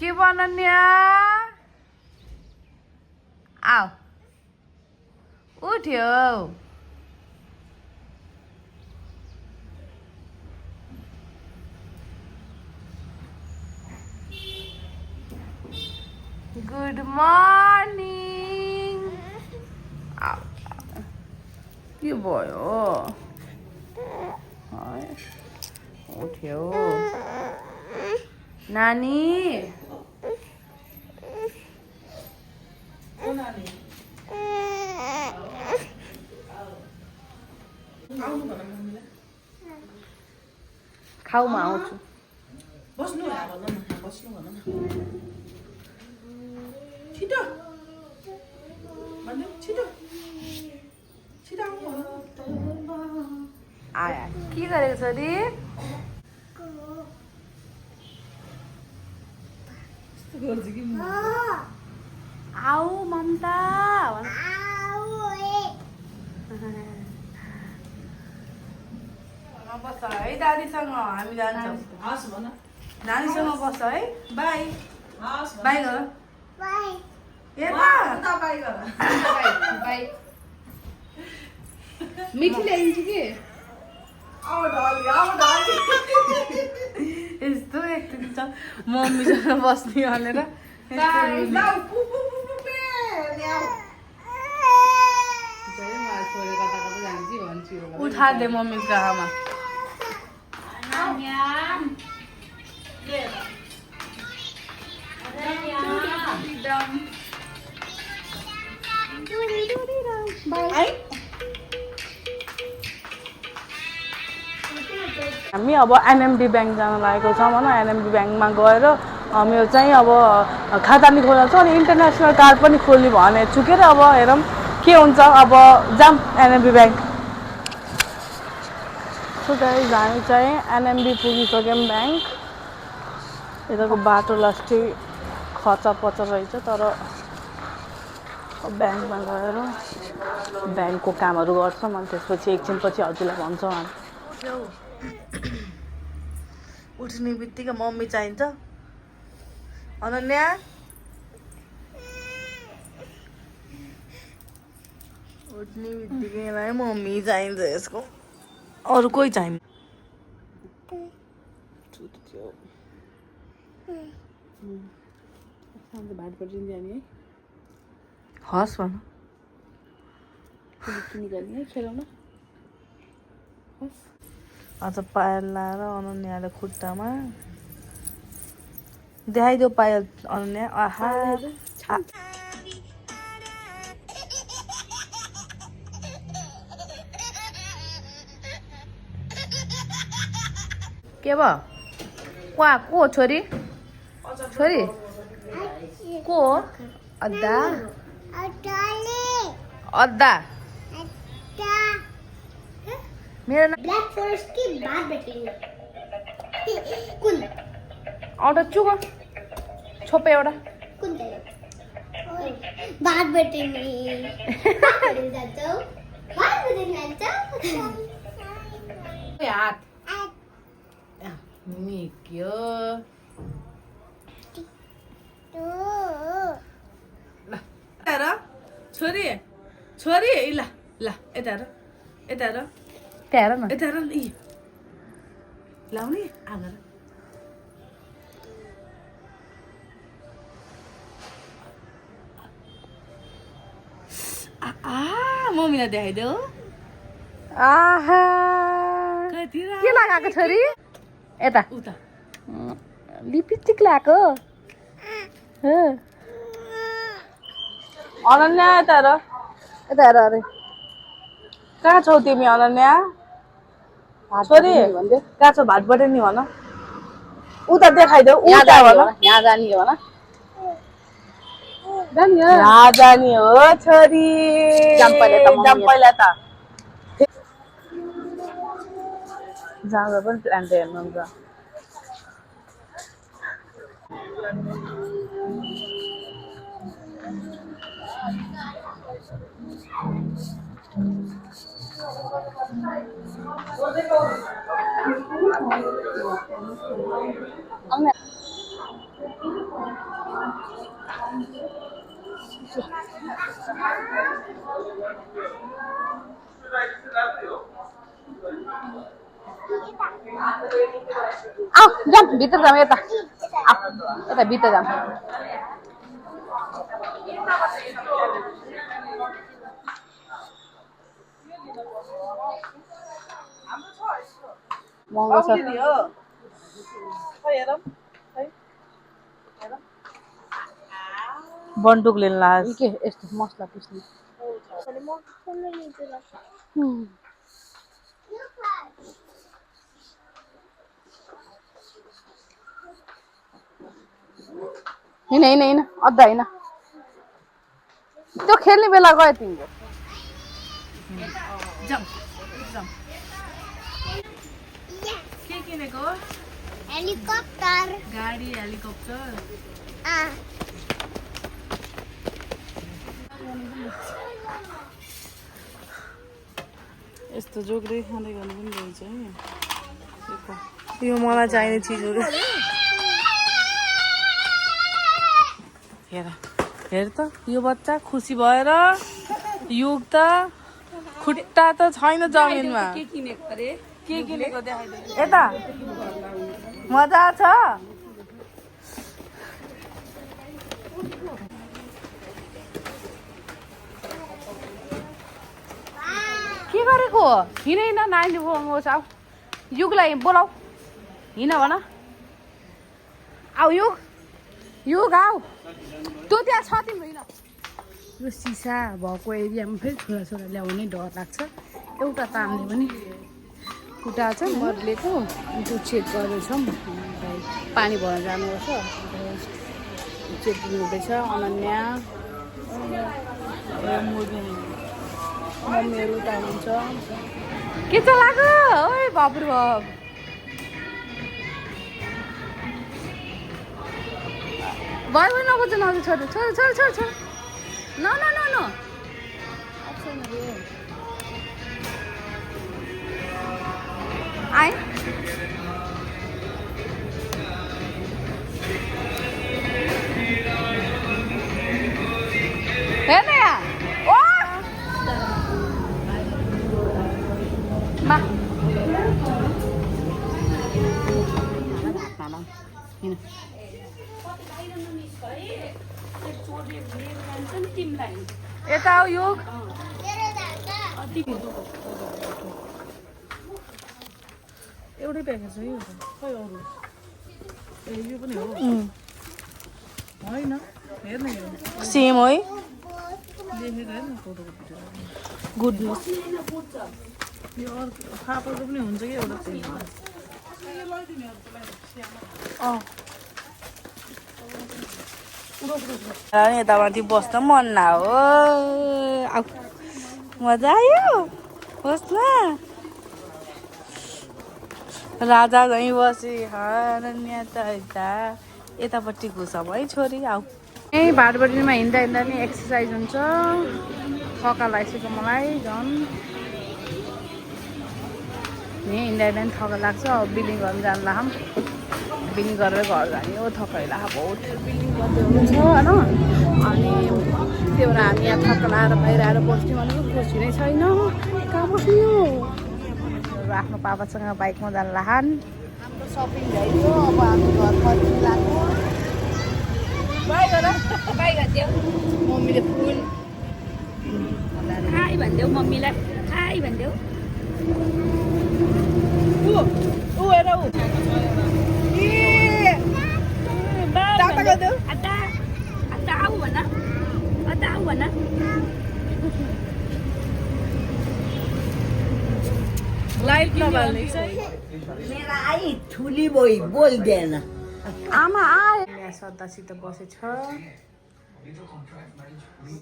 के बनन्या आऊ उठ्यो गुड मर्निङ के भयो उठ्यो नानी खाऊ म आउँछु बस्नु छिटो छिटो छिटो आया के गरेको छोरी आऊ ममता बस है दादीसँग हामी जान्छौँ हस् भन नानीसँग बस है बाई हस् बाई गर उता बाई गर बाई मिठी ल्याइदिन्छु कि आऊ ढाली यस्तो एकचोटि छ मम्मीसँग बस्ने भनेर उठादे मम्मीको आमा हामी अब एनएमबी ब्याङ्क जान लागेको छौँ होइन एनएमबी ब्याङ्कमा गएर मेरो चाहिँ अब खाता नि खोल्न छ अनि इन्टरनेसनल कार्ड पनि खोल्ने भने चुकेर अब हेरौँ के हुन्छ अब जाऊँ एनएमबी ब्याङ्क सो गाइस हामी चाहिँ एनएमबी पुगिसक्यौँ ब्याङ्क यताको बाटो लास्टै खचपच रहेछ तर ब्याङ्कमा गएर ब्याङ्कको कामहरू गर्छौँ अनि त्यसपछि एकछिनपछि हजुरलाई भन्छौँ हामी उठ्ने बित्तिकै मम्मी चाहिन्छ अनन्या उठ्ने बित्तिकै मम्मी चाहिन्छ यसको अरू कोही चाहिन्छ हस् भन आज पायल लाएर अनन्याले खुट्टामा देखाइदेऊ पायल अनन्या आहा के भयो को छोरी छोरी को अद्दा अद्दा मेरो ब्ल्याक फरेस्ट की बात बैठेंगे कुन एउटा चुक छोपे एउटा कुन बात बैठेंगे बात बैठेंगे हात मिक्यो ल छोरी छोरी ल ल यता हेर यता हेर त्यहाँ हेर न यता हेर न लाउने आगर मम्मीलाई देखाइदेऊ आहा के लगाएको छोरी यता उता लिपस्टिक लगाएको अनन्या यता हेर यता हेर अरे कहाँ छौ तिमी अनन्या छोरी कहाँ छौ भात बटे नि भन उता देखाइदेऊ उता भन यहाँ जाने हो भन यहाँ जाने हो छोरी जाम पहिला त जाँदा पनि प्लान त हेर्नुहुन्छ आऊ जाम भित्र जाम यता आऊ यता भित्र जाम महँगो छ दिदी हो खै हेरौँ खै हेरौँ बन्दुक लिन लाग्यो के यस्तो मसला पिस्ने हिँड हिँड हिँड अद्धा हिँड त्यो खेल्ने बेला गयो तिम्रो जाम जाम के किनेको हेलिकप्टर गाडी हेलिकप्टर यस्तो जोग्दै खाँदै गर्नु पनि रहेछ है यो मलाई चाहिने चिजहरू हेर हेर त यो बच्चा खुसी भएर युग त खुट्टा त छैन जमिनमा के किनेको देखाइदिनु यता मजा छ के गरेको हिँड हिँड नानी आऊ युगलाई बोलाऊ हिँड भन आऊ युग युग आऊ तँ त्यहाँ छ तिम्रो हिँड यो सिसा भएको एरियामा फेरि छोराछोरा ल्याउने डर लाग्छ एउटा तान्ने पनि खुट्टा छ मर्लेको अनि त्यो चेक गर्दैछौँ पानी भर्न जानुपर्छ चेक दिनुहुँदैछ अनन्या मम्मीहरू उता हुन्छ के चाहिँ लाग्यो ओइ बाबु बाब भयो भयो नबुझ्नु नजिक छोड्नु छोड छोड छोड छोड न न न न आए हेर्न यहाँ ओ मा यता आऊ योग एउटै प्याकेज हो यो खै अरू ए यो पनि हो होइन हेर्न हेर्नु सेम है लेखेको हेर्न फोटोको गुड न्युज यो अर्को फापरको पनि हुन्छ कि एउटा चाहिँ यतामाथि बस्न मन न हो आऊ मजा आयो बस्न राजा झैँ बसी अनन्या त यता यतापट्टि घुसम है छोरी आऊ यहीँ भाटबडीमा हिँड्दा हिँड्दा नि एक्सर्साइज हुन्छ थका लागिसक्यो मलाई झन् यहीँ हिँड्दा हिँड्दा नि थका लाग्छ अब बिलिङ गर्नु जानु लाम बिलिङ गरेर घर जाने हो थकाइला बहुत बिलिङ गर्दै हुनुहुन्छ होइन अनि त्यही भएर हामी यहाँ थका लाएर बाहिर आएर बस्ने भनेको खुसी नै छैन कहाँ बस्ने हो आफ्नो पापासँग बाइकमा जानु लाहान हाम्रो सपिङ भइदियो अब हामी घर फर्किनु लाग्यो बाई गर बाई गरिदेऊ मम्मीले फुल हाई भनिदेऊ मम्मीलाई हाई भनिदेऊ ऊ हेर ऊ टाटा गरिदेऊ अट्टा अट्टा आऊ भन अट्टा आऊ भन लाइट नबाल्ने मेरा आई ठुली बोई बोल्दैन आमा आए सदासित बसेछ